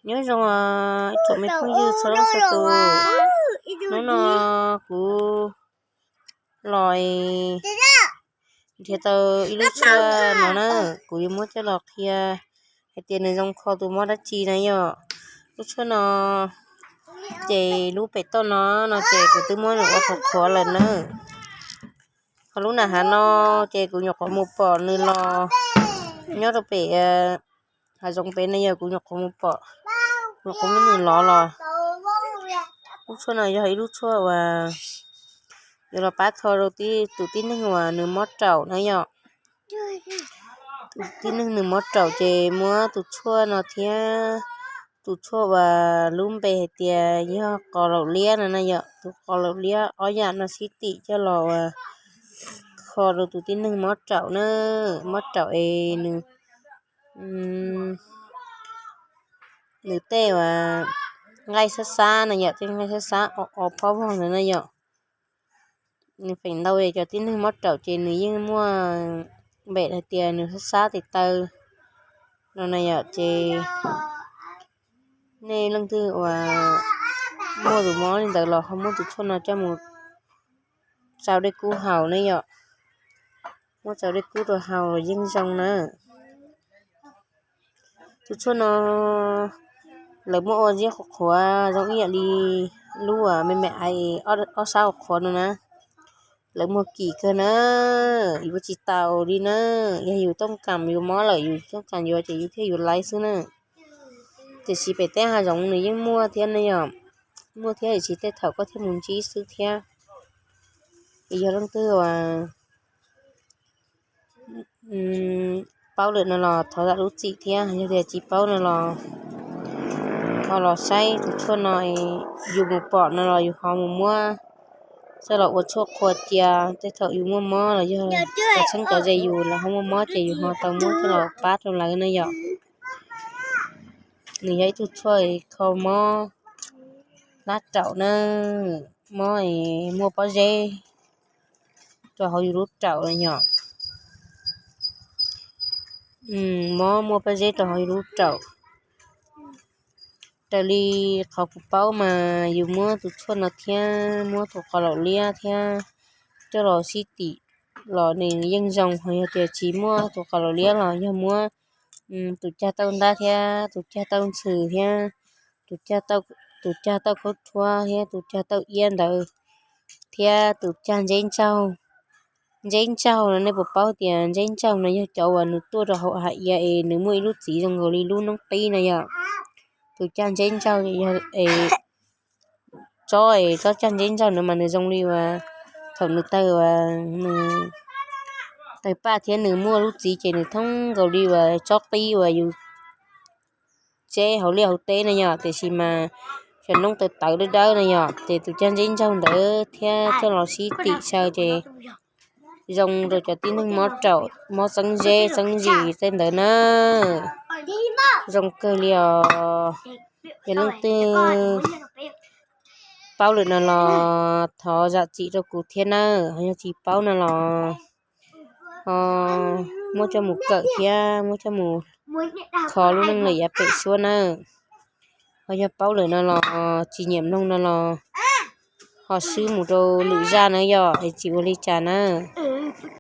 Nyob zoo ib tsoom me phooj ywg txhua leej txhua tus, hnub no kuv los nrhiav tau ib lub tshuaj no na, kuv yuav muab coj los qhia hais tias nws zoo kho tus mob dab tsi na yom. Lub tshuaj no ces lub pem toj no no ces kuv twb muab nws ua qhuav qhuav lawm na. Ho lub nram hav no ces kuv nyuam qhuav mus pom nws los nyob rau pem hav zoov pem na yom, kuv nyuam qhuav mus pom, nyuam qhuav muab nws lov los. Lub tshuaj no yog ib lub tshuaj uas yuav los pab kho rau tus tib neeg uas nws mob raum na yom. Tus tib neeg nws mob raum ces muab tus tshuaj no thiab tus tshuaj uas lub npe hais tias yog qos laum liab no na yom, tus qos laum liab ob yam no sib tim coj los uas kho rau tus tib neeg mob raum na, mob raum es nws nws tej uas nqaij xab xab na yom, tej nqaij xab xab o o phob vog ntawd na yom. Nws feem ntau cov tib neeg mob raum ces nws yeej muaj npe hais tias nws xab xab tes taw no na yom. Ces nej leej twg uas muaj tus mob li ntawd los ho muab tus tshuaj no coj mus tsau dej kub haus ne yom, muab tsau dej kub rau haus los yeej zoo na. Tus tshuaj no lawv muab ua ziab qhuav qhuav zoo ib yam li lub me me ais ob sab qhuav no na. Lawv muag kim kawg na, yuav tsis taus li na. Yog yus tooj kam yuav mob lawm, yus tooj kam yuav ces yus thiaj yuav laib xwb na. Tiam sis pem teb hav zoov nws yeej muaj thiab ne yom, muaj thiab tiam sis tej thaum koj thiaj mus ntsib xwb thiab. Es yog leej twg uas paub lawm no los thov zam lub txim thiab, yog tias tsis paub no los ho los saib tus tshuaj no, yus mus pom no los yus ho mus muab coj los ua tshuaj qhua cia. Tej thaum yus muaj mob los yog cov txheeb cov ze yus los ho muaj mob ces yus ho tau muab coj los pab rau lawv na yom. Nws yog ib tug tshuaj kho mob hlab raum na, mob muaj pob zeb rau hauv yus lub raum na yom. Mob muaj pob zeb rau hauv yus lub raum. Raws li qhov kuv paub mas yus muab tus tshuaj no thiab muab tus qos laum liab thiab coj los sib tim los nws yeej zoo. Ho yog tias tsis muaj tus qos laum liab los yog muab tus cag tauj ntab thiab tus cag tauj ntxhw thiab tus cag tauj khaub rhuab thiab tus cag tauj iab ntawd thiab tus cag ntseb ntsaug. Ntseb ntsaug no nej puas paub tias ntseb ntsaug no yog cov uas nws tuaj rau hauv hav iav es nws muaj ib lub txiv zoo nkaus li lub noob qib no yom. Tus cag ntseb ntsaug yog tsob es tsob cag ntseb ntsaug no mas nws zoo li uas thaum nws tawg uas nws tawg paj thiab nws muaj lub txiv ces nws thoob nkaus li uas tsob qib uas yus tseb hauv liaj hauv teb no yom, tiam sis mas cov noob tawv tawv dawb dawb no yom, ces tus cag ntseb ntsaug ntawd thiab coj los sib tim xyaw ces zoo rau cov tib neeg mob raum mob txeeb zeb txeeb zis tej ntawd na. Zoo kawg li os. Yog leej twg paub lawm no los thov zam txim rau kuv thiab nawb, ho yog tsis paub no los ho muab coj mus kawm thiab muab coj mus kho lub neej lawm yav pem suab nawb. Ho yog paub lawm no los tsis nyiam mloog no los ho swb mus rau lwm zaj na yom, es tsis ua li cas nawb.